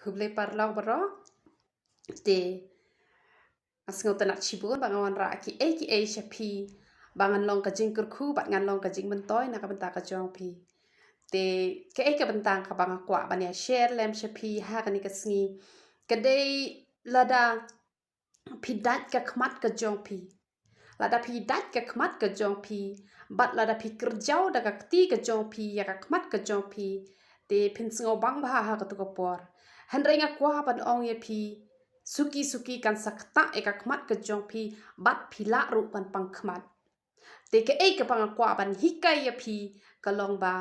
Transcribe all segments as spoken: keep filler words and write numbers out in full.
Khublei paralok baroh. Te nga sngewtynnat shibun ba nga wanrah kiei kiei sha phi, ba ngan long ka jingkyrkhu bad ngan long ka jingmyntoi na ka bynta ka jong phi. Te kaei ka bynta kaba nga kwah ban ïa share lem sha phi ha kane ka sngi, ka dei lada phi dait ka khmat ka jong phi. Lada phi dait ka khmat ka jong phi, bad lada phi kyrjaw da ka kti ka jong phi ïa ka khmat ka jong phi, te phin sngew bang bha ha katu ka por. Hynrei nga kwah ban ong ïa phi, suki suki kan sa ktah ïa ka khmat ka jong phi, bad phi lah ruh ban pang khmat. Te kaei kaba nga kwah ban hikai ïa phi ka long ba,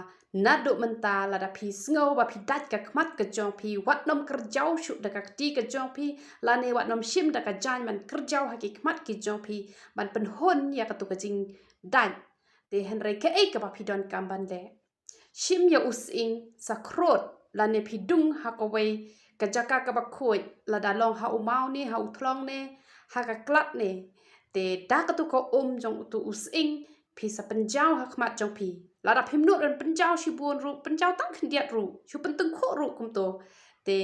naduh mynta lada phi sngew ba phi dait ka khmat ka jong phi, wat nym kyrjaw shuh da ka kti ka jong phi, lane wat nym shim da ka jaiñ ban kyrjaw ha ki khmat ki jong phi ban pynhun ïa katu ka jingdait. Te hynrei kaei kaba phi donkam ban leh, shim ïa u sying sa khrud, lane phi dung ha kawei ka jaka kaba khuid, lada long ha u maw ne, ha u thlong ne, ha ka klat ne. Te da katu ka um jong utu u sying phi sa pynjaw ha khmat jong phi. Lada phim nud ban pynjaw shibun ruh, pynjaw tang khyndiat ruh, shu pyntyngkhuh ruh kumto. Te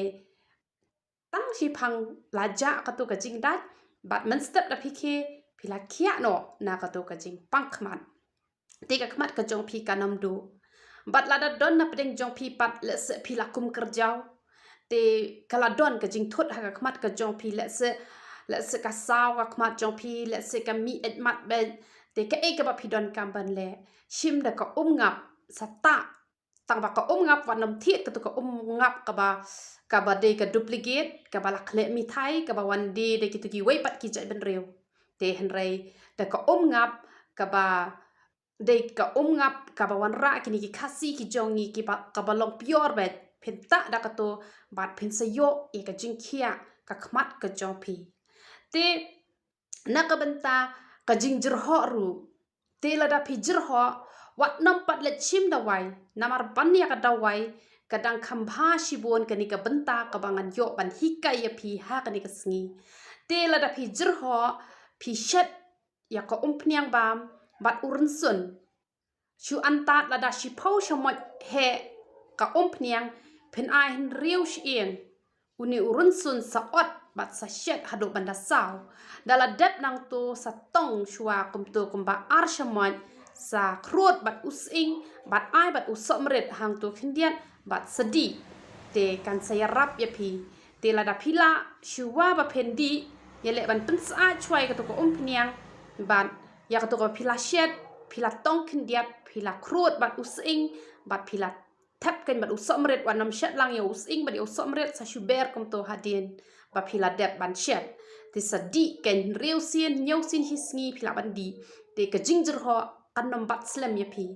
tang shiphang la jah katu ka jingdait, bad mynstep da phi khie, phi la khiah noh na katu ka jingpang khmat. Te ka khmat ka jong phi kan ym duh. Bad lada don na pdeng jong phi pat, lehse phi la kum kyrjaw, te ka la don ka jingthut ha ka khmat ka jong phi, lehse, lehse ka saw ka khmat jong phi, lehse ka mih eit mat beit. Te kaei kaba phi donkam ban leh, shim da ka um ngap sa tah. Tang ba ka um ngap wat nym thied katu ka um ngap kaba, kaba dei ka duplicate, kaba la khleh mithai, kaba wan die da kitu kiwei pat ki jaitbynriew. Te hynrei da ka um ngap kaba dei ka um ngap kaba wanrah kine ki Khasi ki jong ngi kiba, kaba long pure beit, phin tah da katu bad phin sa ïoh ïa ka jingkhiah ka khmat ka jong phi. Te na ka bynta ka jingjyrhoh ruh. Te lada phi jyrhoh, wat nym pat leit shim dawai, namar ban ïa ka dawai ka dang kham bha shibun. Kane ka bynta kaba ngan ïoh ban hikai ïa phi ha kane ka sngi. Te lada phi jyrhoh, phi shet ïa ka umphniang bam bad u rynsun. Shu antad lada shiphew shamoit heh ka umphniang, phin ai hynriew shyieng. Une u rynsun sa ot bad sa shet haduh ban da saw. Da la dep nangto sa tong shuwa kumto kumba ar shamoit, sa khrud bad u sying, bad ai bad u sohmrit hangto khyndiat, bad sa dih. Te kan sa ïarap ïa phi. Te lada phi lah shuwa ba phin dih, ïaleh ban pynsyaid shuwa ïa katu ka umphniang, bad ïa katu kaba phi la shet, phi la tong khyndiat, phi la khrud bad u sying, bad phi la thep keiñ bad u sohmrit, wat nym shet lang ïa u sying bad ïa u sohmrit, sa shu ber kumto hadien ba phi la dep ban shet. Te sa dih keiñ hynriew sien, hynñiew sien shi sngi phi lah ban dih. Te ka jingjyrhoh kan nym bat slem ïa phi.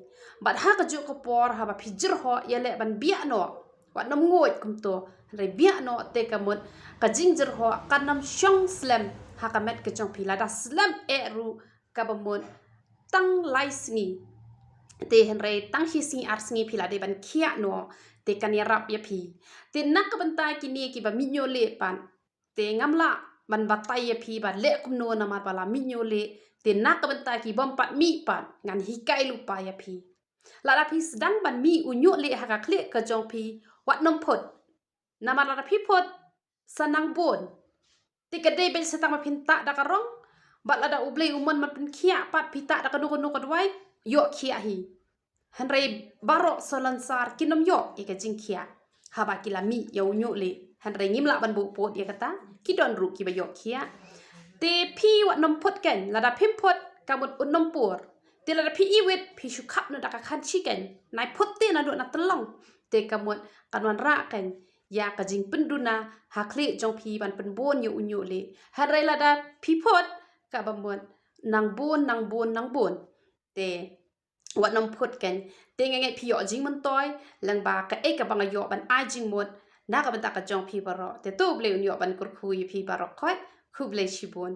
Bad ha kajuh ka por haba phi jyrhoh, ïaleh ban biah noh. Wat nym nguid kumto. Hynrei biah noh, te ka mut ka jingjyrhoh kan nym shong slem ha ka met ka jong phi. Lada slem eh ruh, kaba mut tang lai sngi, te hynrei tang shi sngi ar sngi phi la dei ban khiah noh, te kan ïarap ïa phi. Te na ka bynta kine kiba mih ñiuh lieh pat, te ngam lah ban batai ïa phi ba leh kumno namar ba la mih ñiuh lieh. Te na ka bynta ki bym pat mih pat, ngan hikai lypa ïa phi. Lada phi sdang ban mih u ñiuh lieh ha ka khlieh ka jong phi, wat nym phut. Namar lada phi phut, sa nang bun. Te ka dei beit sa tang ba phin tah da ka rong. Bad lada U Blei u mon ban pynkhiah pat, phi tah da kano kano ka dawai, ïoh khiah hi. Hynrei baroh salonsar kin nym ïoh ïa ka jingkhiah haba ki la mih ïa u ñiuh lieh. Hynrei ngim lah ban buh pud ïa kata, ki don ruh kiba ïoh khiah. Te phi wat nym phut keiñ, lada phim phut ka mut un nym pur. Te lada phi iwit, phi shu khap noh da ka khanshi keiñ. Nai phut te naduh na tyllong, te ka mut kan wanrah keiñ ïa ka jingpynduna ha khlieh jong phi ban pynbun ïa u ñiuh lieh. Hynrei lada phi phut, kaba mut nang bun, nang bun, nang bun. Te wat nym phut keiñ. Te nga ngeit phi ïoh jingmyntoi lyngba kaei kaba nga ïoh ban ai jingmut na ka bynta ka jong phi baroh. Te to U Blei un ïoh ban kyrkhu ïa phi baroh khoit. Khublei shibun.